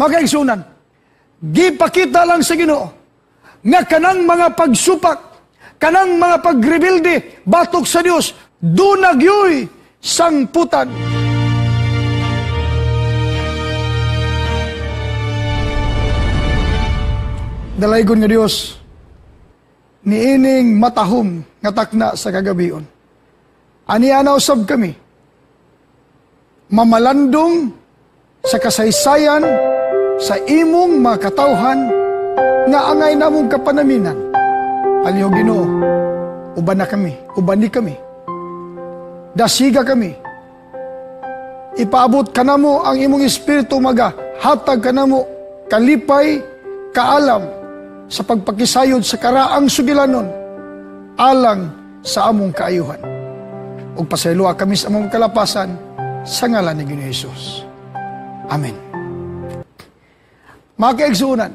Mga kaigsunan, gipakita lang sa Ginoo nga kanang mga pagsupak, kanang mga pagrebilde batok sa Dios, duna gyoy sangputan. Dalaygon nga Dios, niining matahom nga takna sa kagabion, aniana usab kami mamalandong sa kasaysayan sa imong mga katawhan nga angay namong kapanaminan. Palihog Ginoo, uban na kami, uban ni kami. Dasiga kami. Ipaabot kanamo ang imong espiritu, maga hatag kanamo kalipay, kaalam sa pagpakisayod sa karaang sugilanon alang sa among kaayuhan. Ug pasayloa kami sa among kalapasan sa ngalan ni Ginoong Hesus. Amen. Mga kaigsuonan,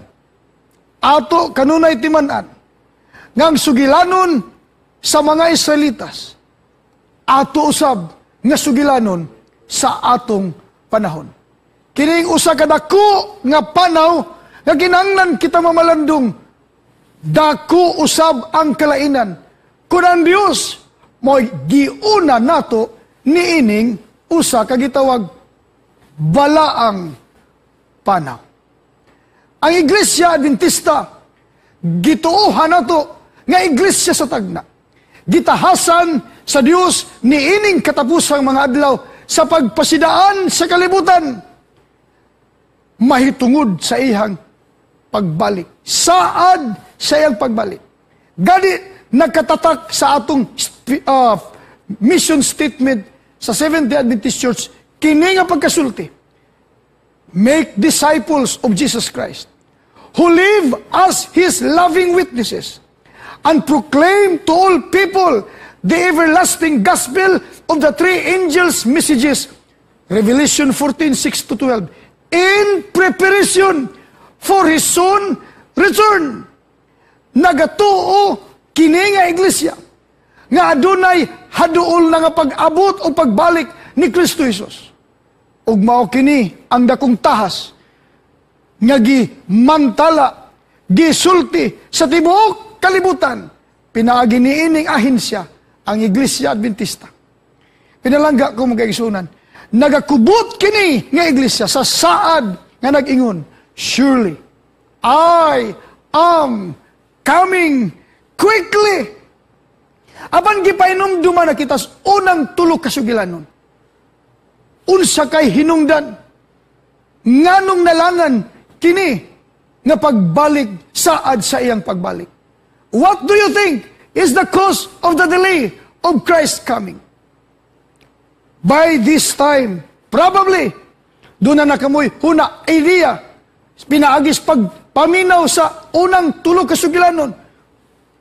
ato kanunay timan-an ngang sugilanon sa mga Israelitas, ato usab nga sugilanon sa atong panahon. Kining usa ka dako nga panaw nga kinahanglan kita mamalandong, dako usab ang kalainan kun ang Dios mo'y giuna nato niining usa ka gitawag balaang panaw. Ang Iglesia Adventista, gituohan nato nga iglesia sa tagna. Gitahasan sa Dios niining katapusang mga adlaw sa pagpasidaan sa kalibutan mahitungod sa iyang pagbalik. Saad sa iyang pagbalik. Gani nakatatak sa atong mission statement sa Seventh-day Adventist Church, kini nga pagkasulti, make disciples of Jesus Christ who live as His loving witnesses and proclaim to all people the everlasting gospel of the three angels' messages, Revelation 14:6-12, in preparation for His soon return. Nagatuo kini nga iglesia nga adunay haduol na nga pag-abot o pagbalik ni Kristo Jesus. Ug mao kini ang dakong tahas nga gimantala, gisulti sa tibuok kalibutan, pinaagi niining ahensya ang Iglesia Adventista. Pinalangga ko mga kaigsuonan, nagakubot kini nga iglesia sa saad nga nag-ingon, surely I am coming quickly. Apan gipainomduman na kita sa unang tulo ka sugilanon. Unsa kay hinungdan, nganong nalangan kini nga pagbalik saad sa iyang pagbalik? What do you think is the cause of the delay of Christ's coming? By this time, probably, doon na nakamoy huna idea, pinaagis pagpaminaw sa unang tulo ka sugilanon,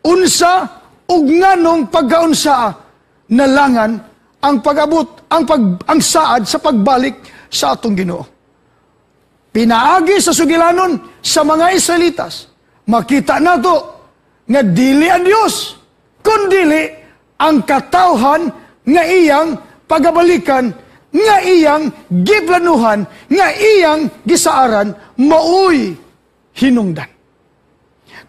unsa ug nganong pagkaunsa nalangan ang pag-abot, ang saad sa pagbalik sa atong Ginoo. Pinaagi sa sugilanon sa mga Israelitas, makita nato nga dili ang Dios, kundili ang katawhan nga iyang pagabalikan, nga iyang giplanuhan, nga iyang gisaaran, maoy hinungdan.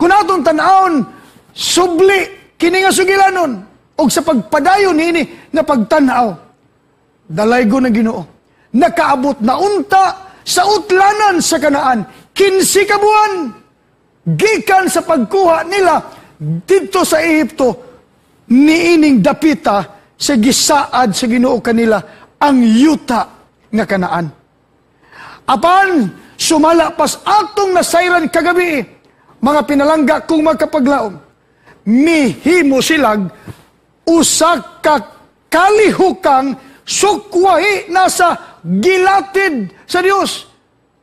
Kung atong tan-awon, subli kini nga sugilanon, og sa pagpadayon niini nga pagtan-aw, dalaygon ng Ginoo, nakaabot na unta sa utlanan sa Kanaan, 15 ka buwan, gikan sa pagkuha nila didto sa Ehipto, niining dapita sa gisaad sa Ginoo kanila ang yuta nga Kanaan. Apan sumala pas atong nasayran kagabi, mga pinalangga kong magkapaglaom, mihimo silag usa ka kalihukang sukwahi nasa gilatid sa Dios.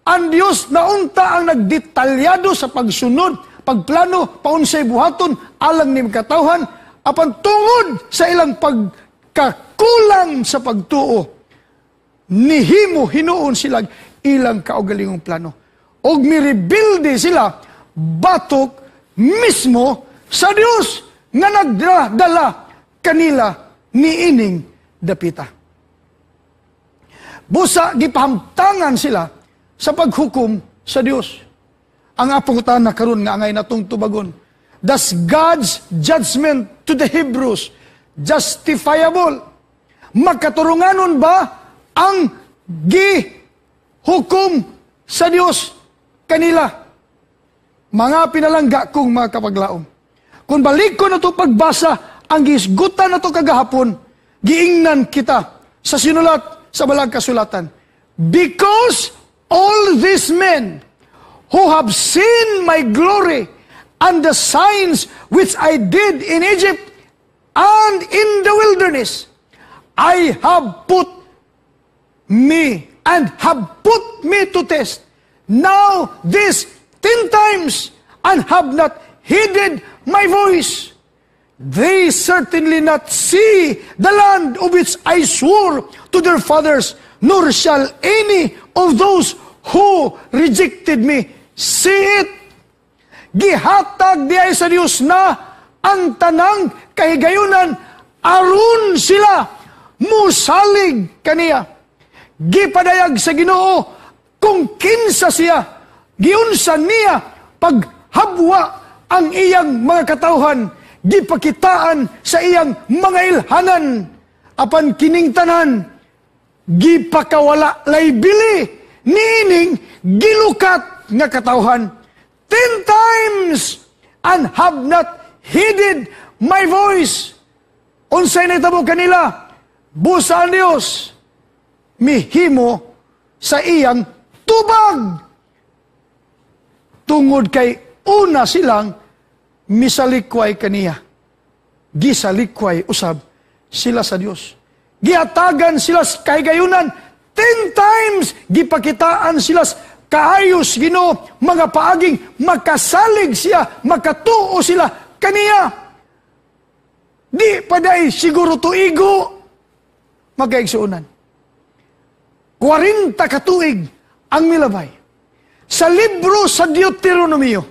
Ang Dios naunta ang nagdetalyado sa pagsunod, pagplano, paunsay buhaton alang ni katawhan, apan tungod sa ilang pagkakulang sa pagtuo, nihimo hinuon sila ilang kaugalingong plano. Og mirebilde sila batok mismo sa Dios nga nagdala kanila niining dapita. Busa gipahamtangan sila sa paghukom Sa Dios. Ang pangutana karon nga angay natong tubagon: does God's judgment to the Hebrews justifiable? Makaturunganon ba ang gihukom sa Dios kanila? Mga pinalangga kong mga kapaglaom. Kung balik ko na to pagbasa, ang gihisgutan na to kagahapon, giingnan kita sa sinulat sa Balang Kasulatan. "Because all these men who have seen my glory and the signs which I did in Egypt and in the wilderness, I have put me and have put me to test. Now this 10 times and have not heeded my voice. They certainly not see the land of which I swore to their fathers, nor shall any of those who rejected me see it." Gihatag diay sa Dios na ang tanang kahigayunan aron sila musalig kaniya. Gipadayag sa Ginoo kung kinsa siya, giunsa niya paghabwa ang iyang mga katawhan, gipakitaan sa iyang mga ilhanan, apan kining tanan gipakawala laybili niining gilukat nga katawhan. "10 times and have not heeded my voice." Unsay nahitabo kanila? Busa ang Dios mihimo sa iyang tubag tungod kay una silang misalikway kaniya. Gisalikway usab sila sa Dios. Gihatagan sila sa kahigayunan 10 times, gipakitaan sila sa kaayos Ginoo, mga paaging makasalig siya, makatuo sila kaniya. Di pa diay siguro tuigo, mga kaigsuonan. 40 katuig ang milabay. Sa libro sa Deuteronomio,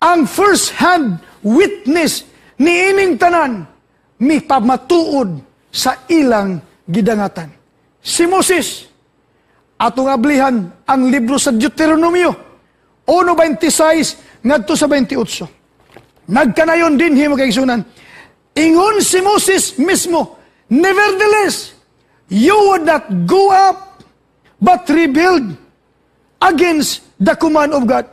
ang first-hand witness ni ining tanan mipamatuod sa ilang gidangatan. Si Moses, atong ablihan ang libro sa Deuteronomio, 1.26 ngadto sa 28. Nagkanayon din, mga kaigsuonan. Ingon si Moses mismo, "Nevertheless, you would not go up, but rebelled against the command of God.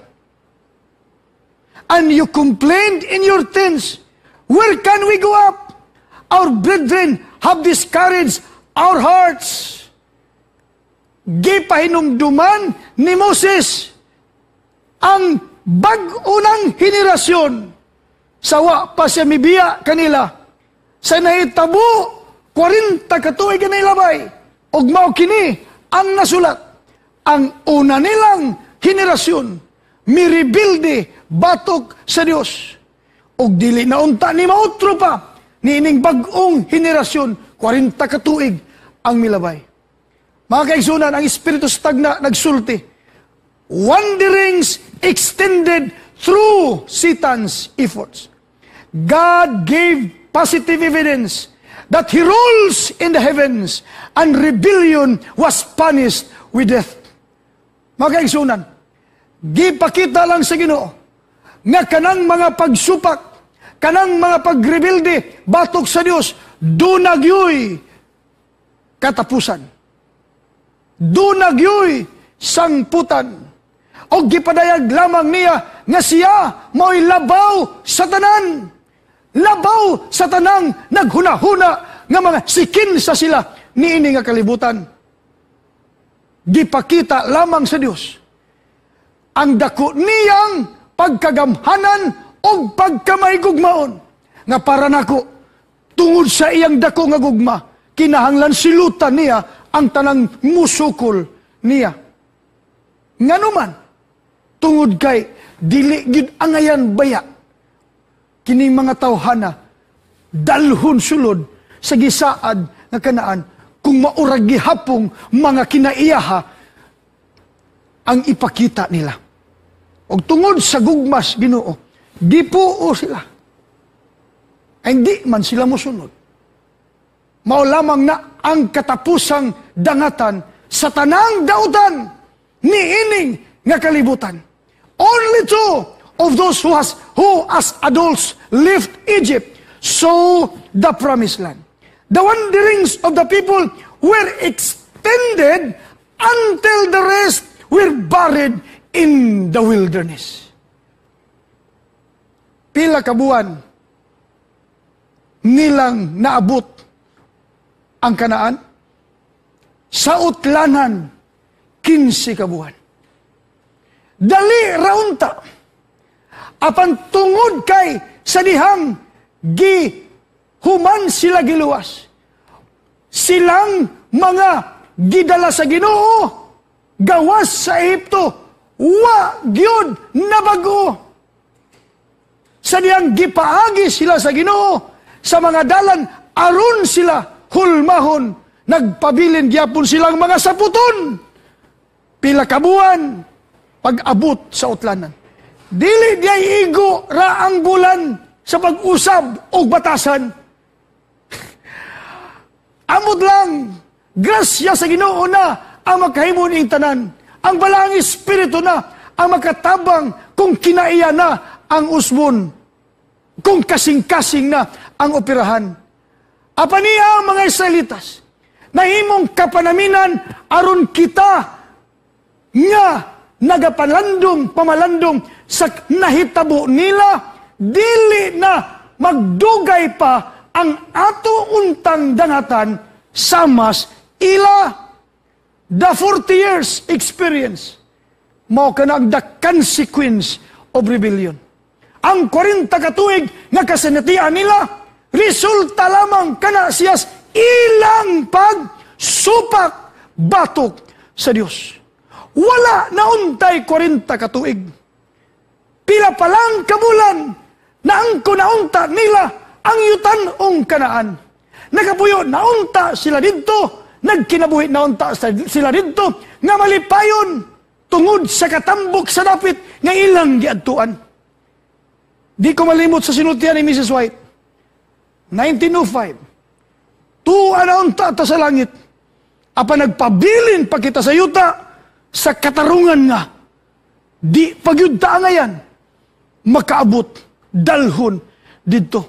And you complained in your tents, 'Where can we go up? Our brethren have discouraged our hearts.'" Gipahinumduman ni Moses ang bag-o ng henerasyon sa wa pa siya mibiya kanila sa nahitabo 40 katuig nilabay, ug mao kini ang nasulat: ang una nilang henerasyon mirebilde batok sa Dios ug dili na unta ni mautro pa niining bag-ong henerasyon. 40 katuig ang milabay. Mga kaigsuonan, ang Espiritu sa tagna nagsulti, wanderings extended through Satan's efforts. God gave positive evidence that He rules in the heavens and rebellion was punished with death. Mga kaigsuonan, gipakita lang sa Ginoo nga kanang mga pagsupak, kanang mga pagrebelde batok sa Dios, duna gyoy katapusan. Duna gyoy sangputan. O gipadayag lamang niya nga siya mao'y labaw sa tanan. Labaw sa tanang naghunahuna nga mga sikinsa sila niini nga kalibutan. Gipakita lamang sa Dios ang dako niyang pagkagamhanan o pagkamaigugmaon nga para nako, tungod sa iyang dako nga gugma, kinahanglan silutan niya ang tanang musukol niya. Nganuman, tungod kay dili gyud angayan baya kining mga tawhana dalhon sulod sa gisaad nga Kanaan kung maurag gihapong mga kinaiyaha ang ipakita nila. Og tungod sa gugmas Ginoo, gipuo sila. Ay, hindi man sila mosunod. Mao lamang na ang katapusang dangatan sa tanang dautan niining nga kalibutan. Only two of those who as adults left Egypt saw the promised land. The wanderings of the people were extended until the rest were buried in the wilderness. Pila ka buwan nilang naabot ang Kanaan? Sa utlanan, 15 ka buwan. Dali ra unta. Apan tungod kay sa dihang gi human sila giluwas, silang mga gidala sa Ginoo gawas sa Ehipto, wa gyud nabago. Sa dihang gipaagi sila sa Ginoo sa mga dalan aron sila hulmahon, nagpabilin gyapon silang mga saputon pila ka buwan pag-abot sa utlanan. Dili diay igo ra ang bulan sa pag-usab og batasan. Amot lang, grasya sa Ginoo na ang makahimo ning tanan. Ang Balaang Espiritu na ang makatabang kung kinaiya na ang usbon, kung kasing-kasing na ang operahan. Apan niya ang mga Israelitas, nahimong kapanaminan aron kita nga nagapalandong, pamalandong sa nahitabo nila, dili na magdugay pa ang ato untang dangatan samas ila. The 40 years experience mao kana ang the consequence of rebellion. Ang 40 katuig nga kasinatian nila, resulta lamang kana siyas ilang pagsupak batok sa Dios. Wala na untay 40 katuig. Pila pa lang kabulan na angko naunta nila ang yutan-ong Kanaan. Nakapuyo naunta sila didto, nagkinabuhi naunta sila didto nga malipayon tungod sa katambok sa dapit nga ilang giadtuan. Di ko malimot sa sinultian ni Mrs. White. 1905. Tuwa naunta ta sa langit. Apan nagpabilin pa kita sa yuta sa katarungan nga di pagyud ta angayan makaabot dalhon didto.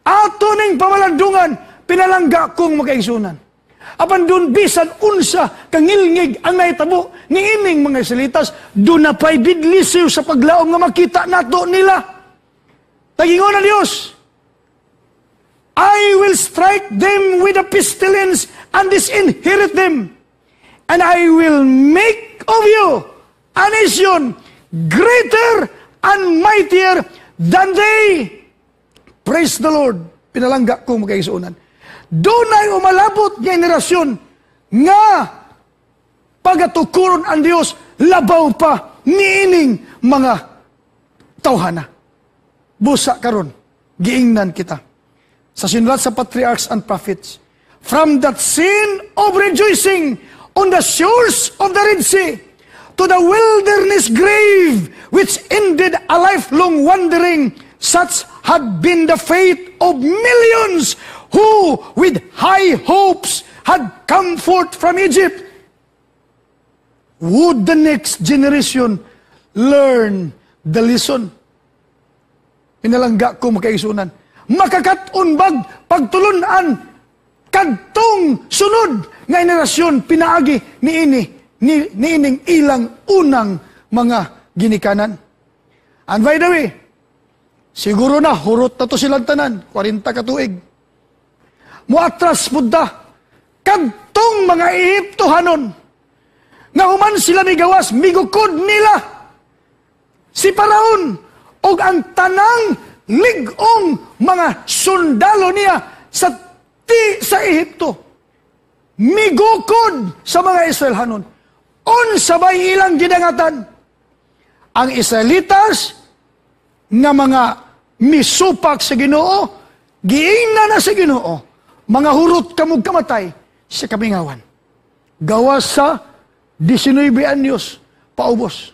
Ato ning pamalandungan, pinalangga kong makaigsunan. Apan dun bisan unsa kangilngig ang nahitabo ni ining mga Israelitas, duna na pa'y bidlisiw sa paglaom nga makita nato nila. Tagingon ang Dios, "I will strike them with a pestilence and disinherit them. And I will make of you a nation greater and mightier than they." Praise the Lord. Pinalangga kong makaigsuonan. Dunay umalabot nga henerasyon nga pagatukuron ang Dios labaw pa niining mga tawhana. Busa karon giingnan kita sa sinulat sa Patriarchs and Prophets. From that scene of rejoicing on the shores of the Red Sea to the wilderness grave which ended a lifelong wandering, such had been the fate of millions who with high hopes had come forth from Egypt. Would the next generation learn the lesson? Pinalangga ko makaigsuonan. Makakat-on bag pagtulunan kadtong sunod nga henerasyon pinaagi niining ilang unang mga ginikanan? And by the way, siguro na hurot na to silang tanan, 40 katuig. Muatras pud ta kadtong mga Ehiptohanon nga human sila migawas, migukod nila si Paraon og ang tanang lig-ong mga sundalo niya sa Ehipto. Migukod sa mga Israelhanon. Unsa bay ilang gidangatan? Ang Israelitas nga mga misupak sa Ginoo, giingnan na sa Ginoo, "Mga hurot kamog kamatay sa kamingawan." Gawas sa 19 anyos paubos.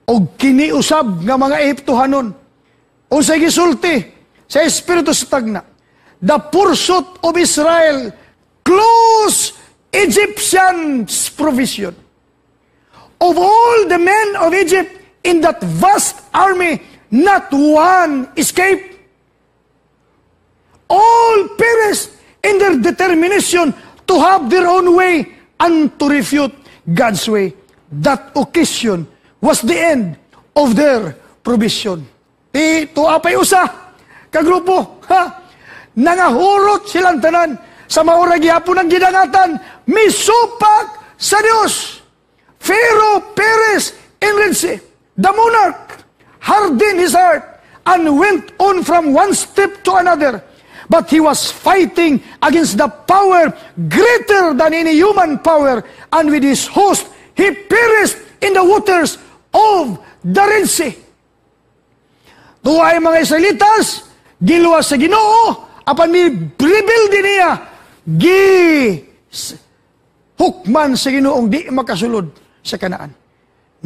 Og kiniusab nga mga Ehiptohanon, unsay gisulti sa Espiritu sa tagna? The pursuit of Israel close Egyptians' provision. Of all the men of Egypt in that vast army, not one escaped. All perished in their determination to have their own way and to refute God's way. That occasion was the end of their provision. Ti tuwa pa'y usa ka grupo, ha? Nangahurot silang tanan sa maura gihapon ang gidangatan, misupak sa Dios. Pharaoh perished in Red Sea. The monarch hardened his heart and went on from one step to another. But he was fighting against the power greater than any human power, and with his host, he perished in the waters of the Red Sea. Tuwa ay mga Israelitas, giluwas sa Ginoo, apan mi rebelde niya, gi hukman sa Ginoong di makasulod sa Kanaan.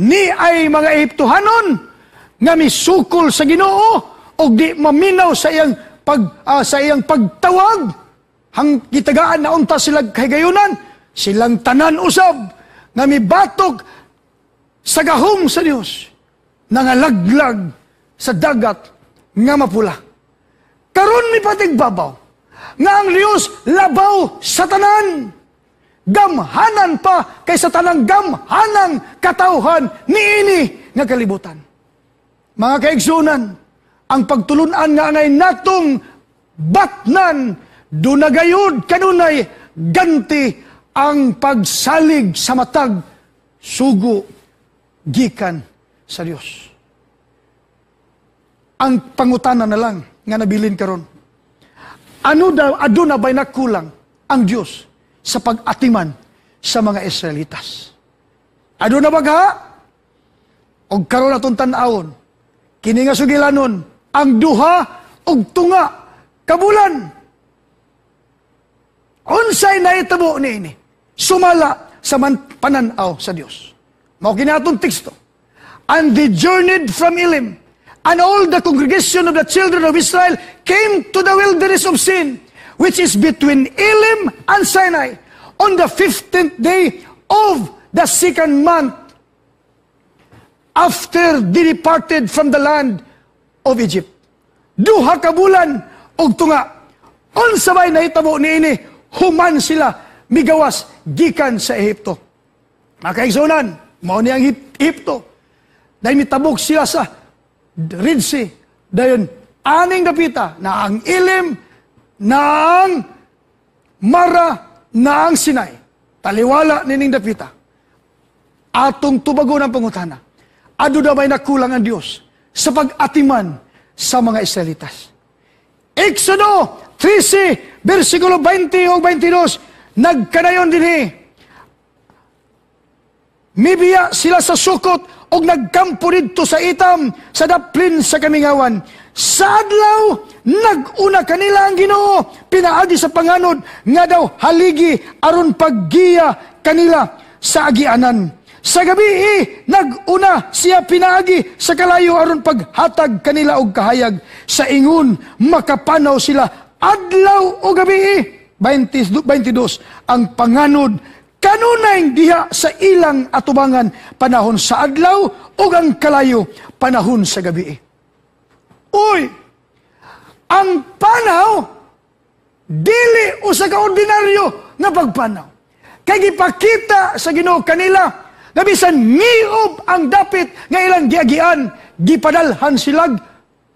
Ni ay mga Ehiptohanon nga misukol sa Ginoo og di maminaw sa iyang pagtawag hang gitagaan na unta sila kahigayunan, silang tanan usab nga mibatok sa gahom sa Dios, nangalaglag sa Dagat nga Mapula. Karon mi patigbabaw nga ang Dios labaw sa tanan, gamhanan pa kaysa tanang gamhanang katawhan niini nga kalibutan. Mga kaigsunan, ang pagtulunan nga angay natong batnan, duna gayud kanunay ganti ang pagsalig sa matag sugo gikan sa Dios. Ang pangutana na lang nga nabilin karon. Ano daw, aduna ba'y nakulang ang Dios sa pag-atiman sa mga Israelitas? Aduna ba ga? Og karon atong tan-awon, kini nga sugilanon, ang 2.5 ka bulan. Unsay nahitabo niini sumala sa man pananaw sa Dios? Mao kini atong teksto. And they journeyed from Elim, and all the congregation of the children of Israel came to the wilderness of Sin, which is between Elim and Sinai, on the 15th day of the second month after they departed from the land of Egypt. 2 ka bulan og tunga. Unsa bay nahitabo niini human sila migawas gikan sa Ehipto? Mga kaigsunan, mao ni ang Ehipto. Dahil mitabok sila sa Red Sea. Dayon, aning dapita na ang Elim, na ang Mara, na ang Sinai. Taliwala nining dapita. Atong tubagon ang pangutana. Aduna ba'y nakulang ang Dios sa pag-atiman sa mga Israelitas? Exodo 13, versikulo 20 o 22, nagkanayon dinhi. Mibiya sila sa Sukot og nagkampo didto sa Etam sa daplin sa kamingawan. Sa adlaw, nag-una kanila ang Ginoo pinaagi sa panganod nga daw haligi aron paggiya kanila sa agianan. Sa gabi, nag-una siya pinaagi sa kalayo aron paghatag kanila og kahayag. Sa ingon makapanaw sila adlaw o gabi. 20, 22, ang panganod kanunay diha sa ilang atubangan panahon sa adlaw ug ang kalayo panahon sa gabi. Uy, ang panaw dili usa ka ordinaryo nga pagpanaw. Kay gipakita sa Ginoo kanila nga bisan ngiob ang dapit nga ilang giagian, gipadalhan silag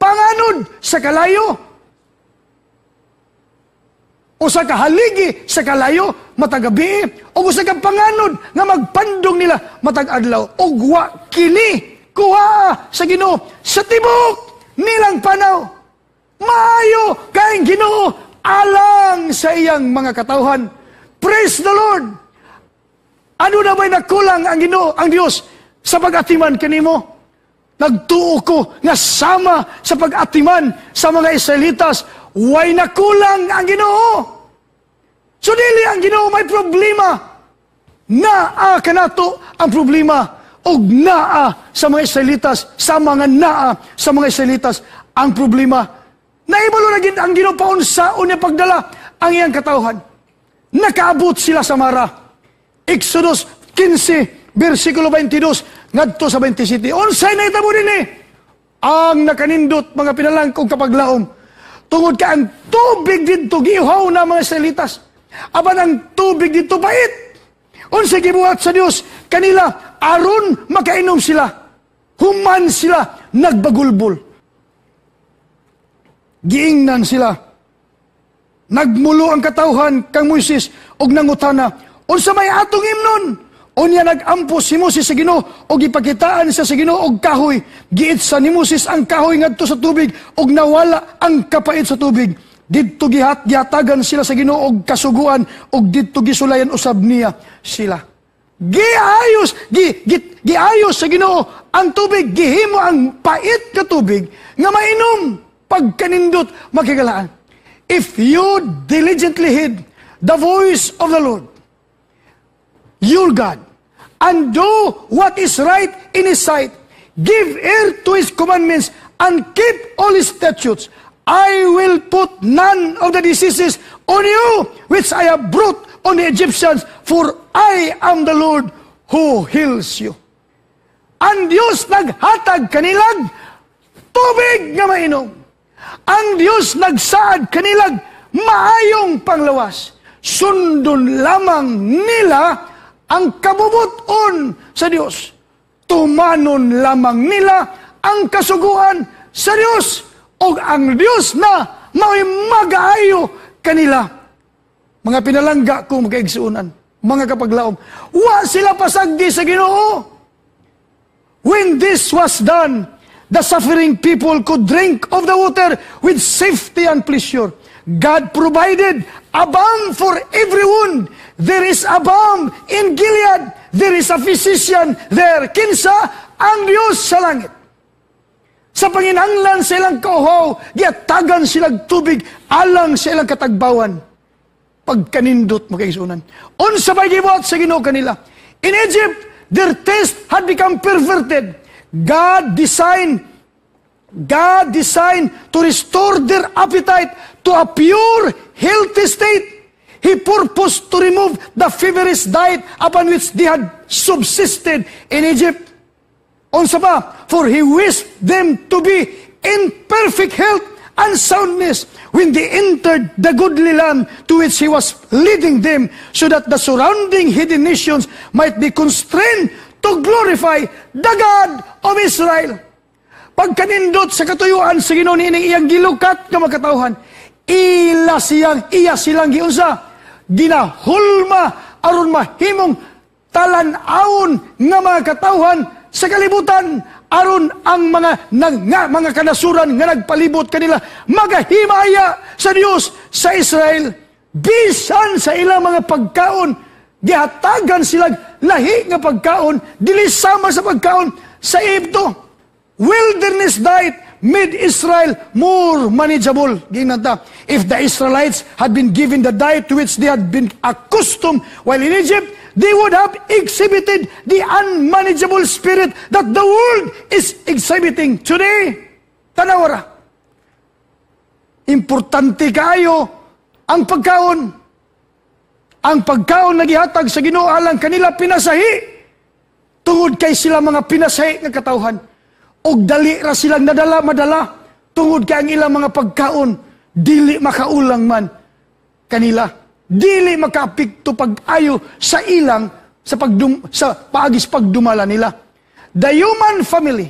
panganod sa kalayo, usa ka haligi sa kalayo matag gabi o usa ka panganod nga magpandong nila matag adlaw, ug wa kini kuha sa Ginoo sa tibok nilang panaw. Maayo kay Ginoo alang sa iyang mga katawhan. Praise the Lord. Ano na ba'y nakulang ang Ginoo, ang Dios, sa pag-atiman kanimo? Nagtuo ko nga sama sa pag-atiman sa mga Israelitas, way nakulang ang Ginoo. So dili ang Ginoo may problema. Naa kanato ang problema og naa sa mga Israelitas, sa mga naa sa mga Israelitas ang problema. Naibalo na gid ang Ginoo paunsaon niya pagdala ang iyang katawhan. Nakaabot sila sa Mara. Exodus 15, versikulo 22 ngadto sa 27. Unsay nahitabo dinhi? Ang nakanindot, mga pinalangga ug kapaglaom. Tungod kay ang tubig didto, giuhaw na mga Israelitas. Apan ang tubig didto pait. Unsay gibuhat sa Dios kanila aron makainom sila? Human sila nagbagulbol. Giingnan sila. Nagmulo ang katawhan kang Moises og nangutana, "Unsa may atong imnon?" Unya nagampo si Moses sa Ginoo og gipakitaan siya sa Ginoo og kahoy. Giitsa ni Moses ang kahoy ngadto sa tubig og nawala ang kapait sa tubig. Didto gihatagan sila sa Ginoo og kasuguan og didto gisulayan usab niya sila. Giayos sa Ginoo ang tubig, gihimo ang pait nga tubig nga mainom, pagkanindot, makigalaan. If you diligently heed the voice of the Lord, your God, and do what is right in His sight, give ear to His commandments, and keep all His statutes, I will put none of the diseases on you which I have brought on the Egyptians, for I am the Lord who heals you. Ang Diyos naghatag kanilag tubig nga mainom. Ang Diyos nagsaad kanilag maayong panglawas. Sundon lamang nila ang kabubuton sa Diyos. Tumanon lamang nila ang kasuguan sa Diyos. O ang Diyos na mao'y mag-aayo kanila. Mga pinalangga kong makaigsuunan, mga kapaglaom, wa sila pasagdi sa Ginoo. When this was done, the suffering people could drink of the water with safety and pleasure. God provided a balm for every wound. There is a balm in Gilead. There is a physician there. Kinsa? Ang Diyos sa langit. Sa panginhanglan sa ilang kauhaw, giatagan silang tubig alang sa ilang katagbawan. Pagkanindot, mga kaigsuonan. Unsa may gibuhat sa Ginoo kanila? In Egypt, their taste had become perverted. God designed to restore their appetite to a pure, healthy state. He purposed to remove the feverish diet upon which they had subsisted in Egypt. Unsa pa? For He wished them to be in perfect health and soundness when they entered the goodly land to which He was leading them, so that the surrounding heathen nations might be constrained to glorify the God of Israel. Pagkanindot sa katuyuan sa Ginoo niining iyang gilukat nga mga katawhan, iya silang giunsa, ginahulma aron mahimong talan-awon nga mga katawhan sa kalibutan, aron ang mga nag, nga, mga kanasuran nga nagpalibot kanila magahimaya sa Dios sa Israel. Bisan sa ilang mga pagkaon, gihatagan sila lahi nga pagkaon, dili sama sa pagkaon sa Ehipto. Wilderness diet made Israel more manageable. Giingnan ta. If the Israelites had been given the diet to which they had been accustomed while in Egypt, they would have exhibited the unmanageable spirit that the world is exhibiting today. Tanawara. Importante kaayo ang pagkaon. Ang pagkaon na gihatag sa Ginoo alang kanila pinasahi. Tungod kay sila mga pinasahi nga katawhan. Og dali ra silang nadala madala tungod kay ang ilang mga pagkaon dili makaulang man kanila. Dili makaapekto pag-ayo sa ilang sa pagdum sa paagis pagdumala nila. The human family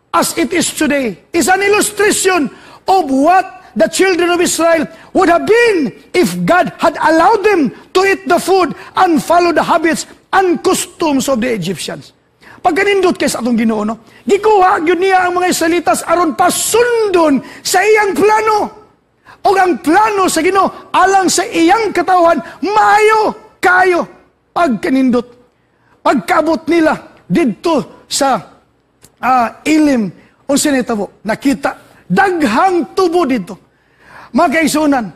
as it is today is an illustration of what the children of Israel would have been if God had allowed them to eat the food and follow the habits and customs of the Egyptians. Pagkanindot kay sa atong Ginoo, no? Gikuha gyud niya ang mga Israelitas aron pasundon sa iyang plano. O ang plano sa Ginoo alang sa iyang katawhan maayo kaayo. Pagkanindot, pagkaabot nila didto sa Elim, unsa nahitabo? Nakita daghang tubo didto. Mga kaigsuonan,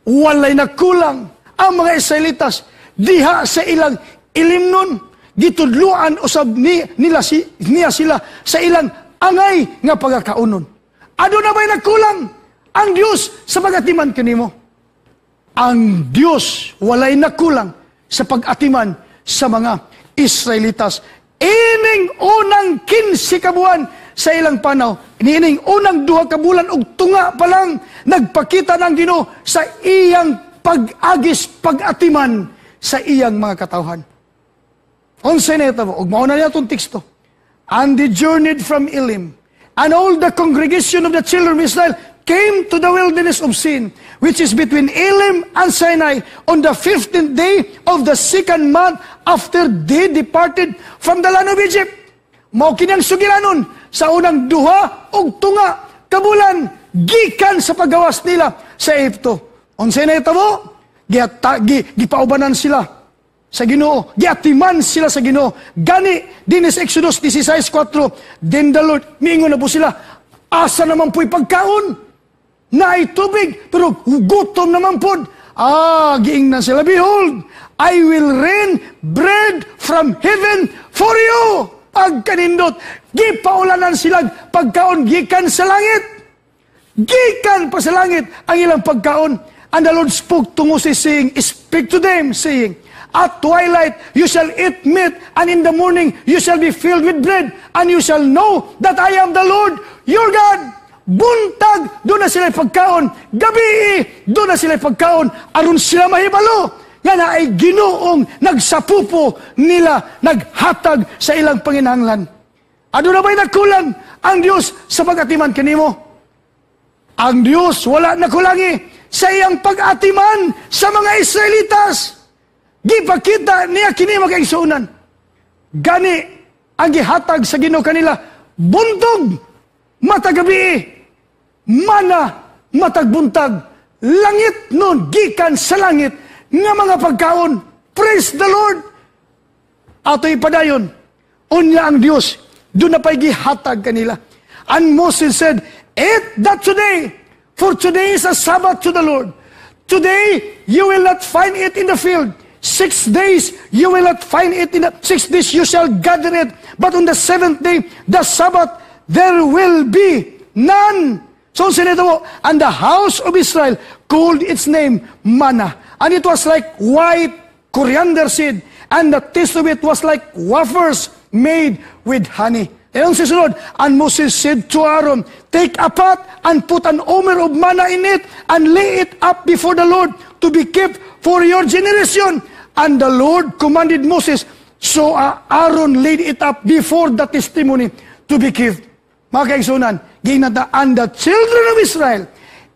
walay nakulang ang mga Israelitas diha sa ilang ilimnon. Gitudluan usab ni nila si niya sila sa ilang angay nga pagakaunon. Aduna ba'y nagkulang ang Dios sa pag-atiman kanimo? Ang Dios walay nakulang sa pag-atiman sa mga Israelitas. Ining unang 15 ka buwan sa ilang panaw, ining unang 2 ka bulan og tunga pa lang, nagpakita ng Ginoo sa iyang pag-agis, pag-atiman sa iyang mga katawhan. Unsay nahitabo? Ug mao na niya itong teksto. "And they journeyed from Elim, and all the congregation of the children of Israel came to the wilderness of Sin, which is between Elim and Sinai, on the 15th day of the second month after they departed from the land of Egypt." Mao kinang sugilanon sa unang 2 og tunga kabulan gikan sa paggawas nila sa Ehipto. Unsay nahitabo? Giata, gipaubanan sila sa Ginoo. Giatiman sila sa Ginoo. Gani din sa Exodus 16:4, "Then the Lord," miingon na po sila, "Asa naman po'y pagkaon? Naay tubig, pero gutom naman pod." Ah, giingnan sila, "Behold, I will rain bread from heaven for you." Pagkanindot, gipaulanan sila pagkaon gikan sa langit. Gikan pa sa langit ang ilang pagkaon. "And the Lord spoke to Moses, saying, 'Speak to them, saying, 'At twilight you shall eat meat, and in the morning you shall be filled with bread, and you shall know that I am the Lord your God.'" Buntag, duna sila pagkaon. Gabi, duna sila pagkaon. Aron sila mahibalo nga naay Ginoong nagsapupo nila, naghatag sa ilang panginahanglan. Aduna ba'y nagkulang ang Diyos sa pag-atiman kanimo? Ang Diyos wala nakulangi sa iyang pag-atiman sa mga Israelitas. Gipakita niya kini, mga kaigsuonan. Gani ang gihatag sa Ginoo kanila, buntag matag gabi, mana matag buntag, langit nun, gikan sa langit nga mga pagkaon. Praise the Lord. Ato ipadayon. Unya ang Dios duna pa'y gihatag kanila. "And Moses said, 'Eat that today, for today is a Sabbath to the Lord. Today you will not find it in the field. 6 days you will not find it in the, 6 days you shall gather it, but on the seventh day, the Sabbath, there will be none.'" So sinito mo, "And the house of Israel called its name manna. And it was like white coriander seed, and the taste of it was like wafers made with honey." Ayon si sunod, "And Moses said to Aaron, 'Take a pot and put an omer of manna in it and lay it up before the Lord to be kept for your generation.' And the Lord commanded Moses, so Aaron laid it up before the testimony to be kept." Mga kaigsuonan, ginata, "And the children of Israel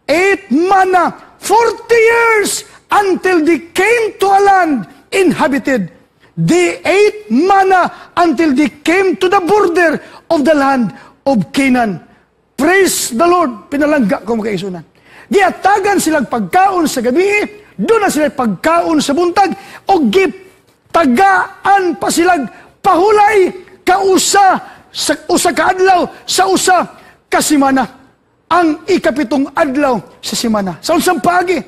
ate manna 40 years until they came to a land inhabited. They ate manna until they came to the border of the land of Canaan." Praise the Lord. Pinalangga ko, mga kaigsuonan. Giatagan silang pagkaon sa gabi, duna sila pagkaon sa buntag, o gitagaan pa silang pahulay kausa sa usa ka adlaw sa usa ka semana. Ang ikapitong adlaw sa semana. Sa unsang paagi?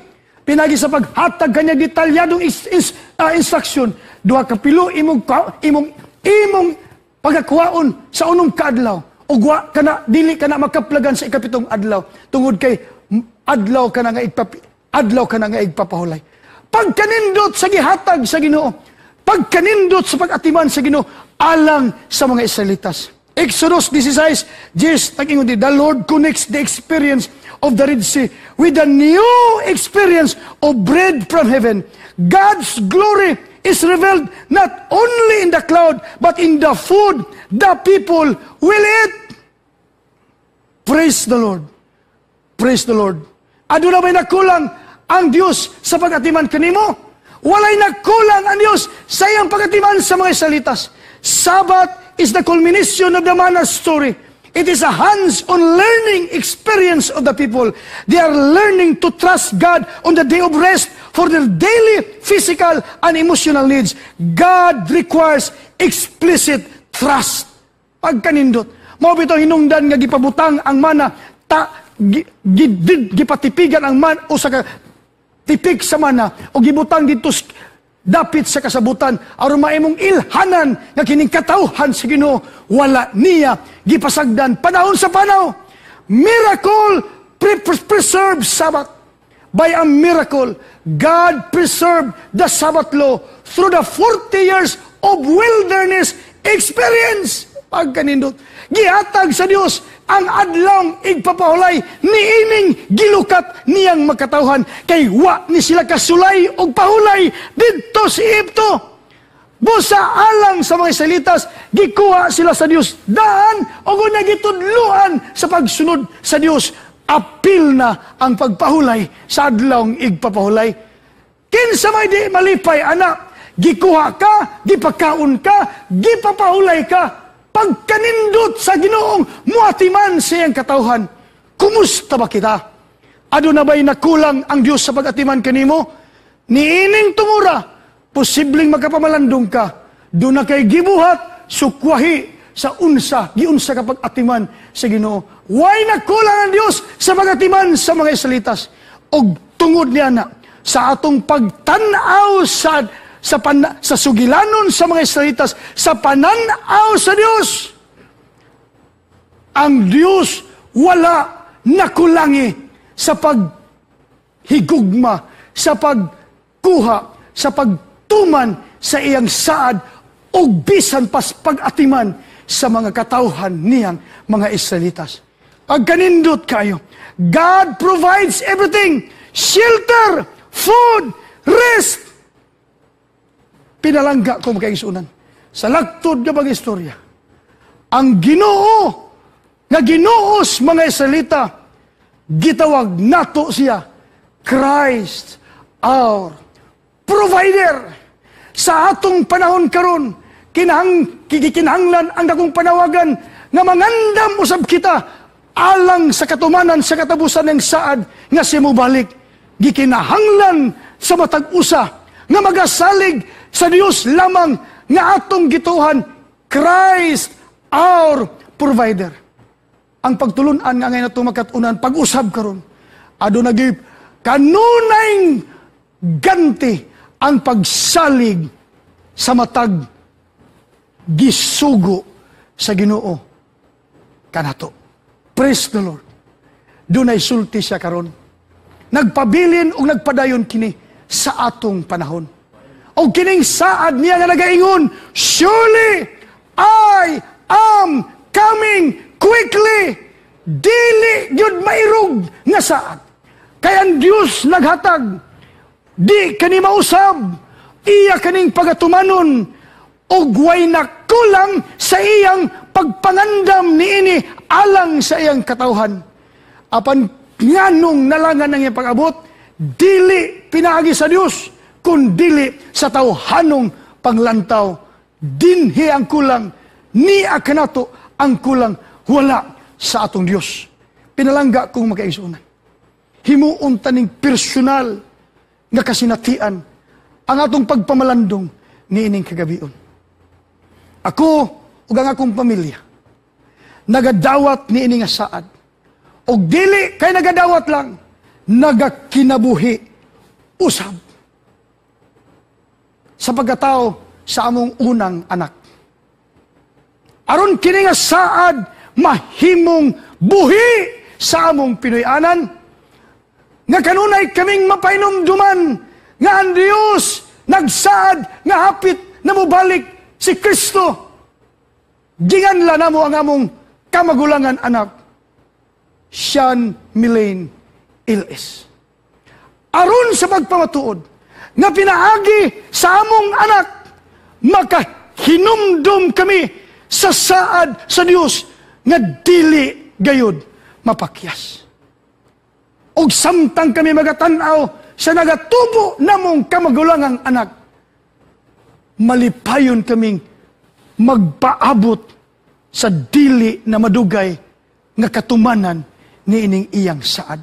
Pinagi sa paghatag kanya detalyadong instruction. Duha ka pilo imong pagakuhaon sa unong kaadlaw. Ug wa kana dili kana makaplagan sa ikapitong adlaw tungod kay adlaw kana nga igpapahulay. Pagkanindot sa gihatag sa Ginoo. Pagkanindot sa pag-atiman sa Ginoo alang sa mga Israelitas. Exodus 16, Jesus nag-ingon di, "The Lord connects the experience of the Red Sea with the new experience of bread from heaven. God's glory is revealed not only in the cloud, but in the food the people will eat." Praise the Lord. Praise the Lord. Aduna ba'y nakulang ang Diyos sa pag-atiman kanimo? Walay nakulang ang Diyos sa iyang pag-atiman sa mga Israelitas. Sabbath is the culmination of the manna story. It is a hands-on learning experience of the people. They are learning to trust God on the day of rest for their daily physical and emotional needs. God requires explicit trust. Pagkanindot. Mao bitaw hinungdan nga gipabutang ang mana ta gi, gi, gipatipigan ang man usa ka tipik sa mana o gibutang dito dapit sa kasabutan aron maimong ilhanan nga kining katawhan sa Ginoo wala niya gipasagdan panahon sa panaw. Miracle preserved Sabbath. By a miracle, God preserved the Sabbath law through the 40 years of wilderness experience. Pagkanindot. Gihatag sa Dios ang adlawng igpapahulay niining gilukat niyang makatawhan kay wa ni sila kasulay og pahulay didto sa Ehipto. Busa alang sa mga Israelitas, gikuha sila sa Dios daan og unya gitudluan sa pagsunod sa Dios. Apil na ang pagpahulay sa adlawng igpapahulay. Kinsa may di malipay ana, gikuha ka, gipakaon ka, gipapahulay ka, pagkanindot sa Ginoong muatiman sa iyang katawhan. Kumusta ba kita? Aduna ba'y nakulang ang Dios sa pag-atiman kanimo? Niining tungura, posibleng makapamalandong ka. Duna kay gibuhat, sukwahi sa unsa, giunsa ka pag-atiman sa Ginoo. Way nakulang ang Dios sa pag-atiman sa mga Israelitas? Og tungod niya na, sa atong pagtan-aw sa sugilanon sa mga Israelitas, sa pananaw sa Dios, ang Dios wala nakulangi sa paghigugma, sa pagkuha, sa pagtuman sa iyang saad ug bisan pas pag-atiman sa mga katawhan niyang mga Israelitas. Pagkanindot kayo, God provides everything: shelter, food, rest. Pinalangga ko, mga kaigsuonan. Sa laktod nga istorya, ang Ginoo nga Ginoos mga Israelita, gitawag nato siya Christ our provider. Sa atong panahon karon, kinahanglan ang dakong panawagan nga mangandam usab kita alang sa katumanan sa katapusan ng saad nga si mobalik. Gikinahanglan sa matag usa nga magasalig sa Dios lamang nga atong gituhan, Christ our provider. Ang pagtulunan nga ngayon nato makat-unan pag-usab karon, aduna gyud kanunay ganti ang pagsalig sa matag gisugo sa Ginoo kanato. Praise the Lord. Dunay sulti siya karon. Nagpabilin o nagpadayon kini sa atong panahon. O kining saad niya nga nagaingon, "Surely I am coming quickly." Dili gyud mairog nga saad. Kay ang Dios naghatag, di kani mausab, iya kaning pagatumanon, ug way nakulang sa iyang pagpangandam niini alang sa iyang katawhan. Apan nganong nalangan ang iyang pag-abot, dili pinaagi sa Dios, kun dili sa tawhanong panglantaw. Dinhi ang kulang, niya kanato ang kulang, wala sa atong Dios. Pinalangga kong makaigsuonan. Himuon taning personal nga kasinatian ang atong pagpamalandong niining kagabion. Ako ug ang akong pamilya nagadawat niini nga saad. Og dili kay nagadawat lang, nagakinabuhi usab sa pagkatao sa among unang anak. Aron kini nga saad mahimong buhi sa among Pinoy-anan, nga kanunay kaming mapainumduman nga ang Dios nagsaad nga hapit na mobalik si Kristo. Ginganla namo ang among kamagulangan anak, Sean Milane L.S. Aron sa pagpamatuod nga pinaagi sa among anak, makahinumdum kami sa saad sa Dios nga dili gayud mapakyas. Og samtang kami magatan-aw sa nagatubo namong kamagulangang anak, malipayon kaming magpaabot sa dili na madugay nga katumanan niining iyang saad.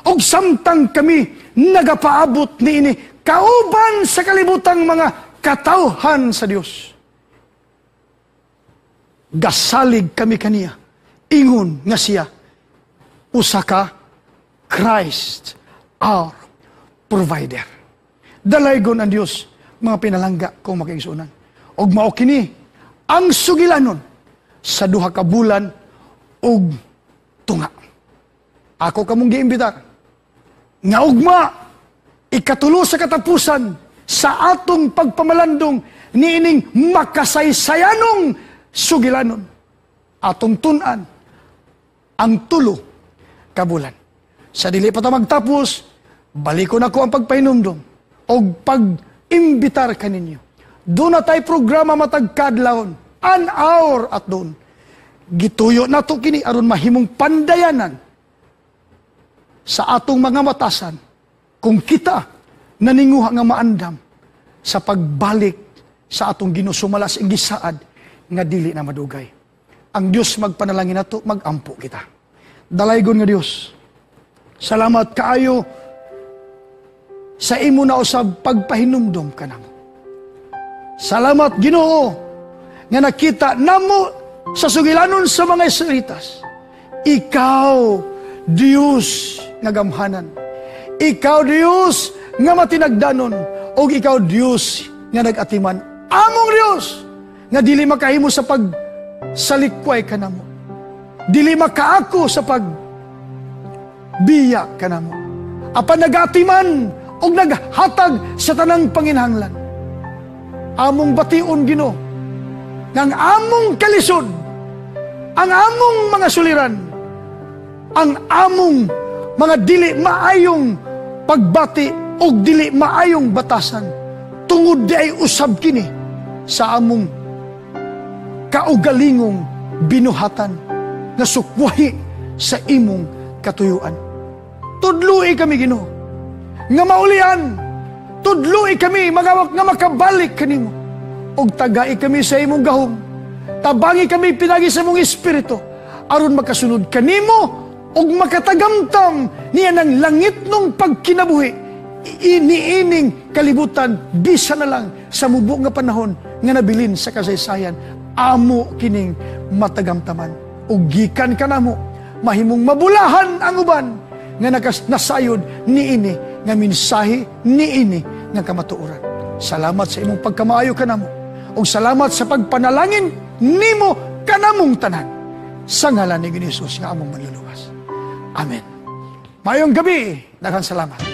Og samtang kami nagapaabot niini kauban sa kalibutang mga katawhan sa Dios, gasalig kami kaniya, ingon nga siya usa ka Christ our provider. Dalaygon ang Dios, mga pinalangga kong makaigsuonan. Og mao kini ang sugilanon sa 2 ka bulan og tunga. Ako kamong giimbitar nga ugma, 3 sa katapusan Sa atong pagpamalandong niining makasaysayanong sugilanon, atong tun-an ang 3 ka bulan. Sa dili pa ta magtapos, balikon ako ang pagpahinumdom o pag-imbitar kaninyo. Duna tay programa matag kadlawon, an hour at doon. Gituyo nato kini aron mahimong pandayanan sa atong mga matasan kung kita naninguha nga maandam sa pagbalik sa atong Ginoo sumala sa gisaad nga dili na madugay. Ang Dios magpanalangin nato, magampo kita. Dalaygon nga Dios, salamat kaayo sa imo na usab pagpahinumdom kanamo. Salamat, Ginoo, nga nakita namo sa sugilanon sa mga Israelitas. Ikaw, Dios nga gamhanan. Ikaw, Dios nga matinagdanon, ug ikaw, Dios nga nagatiman. Among Dios nga dili makahimo sa pag salikway kanamo. Dili makaako sa pag biya kanamo. Apan nagatiman ug naghatag sa tanang panginahanglan. Among bation, Ginoo, ng among kalisod, ang among mga suliran, ang among mga dili maayong pagbati o dili maayong batasan, tungod diay usab kini sa among kaugalingong binuhatan nga sukwahi sa imong katuyuan. Tudloi kami, Ginoo, nga maulian. Tudloi kami mga nga makabalik kanimo. Ug tagai kami sa imong gahom. Tabangi kami pinagi sa imong espiritu aron makasunod kanimo ug makatagamtam niya ng langitnong pagkinabuhi iniining kalibutan bisa na lang sa mubo nga panahon nga nabilin sa kasaysayan, amo kining matagamtaman ug gikan kanamo mahimong mabulahan ang uban nga nasayod niini nga mensahe, niini nga kamatuoran. Salamat sa imong pagkamaayo kanamo ug salamat sa pagpanalangin nimo kanamong tanan sa ngalan ni Jesus nga among Manluluwas. Amen. Maayong gabi, daghang salamat.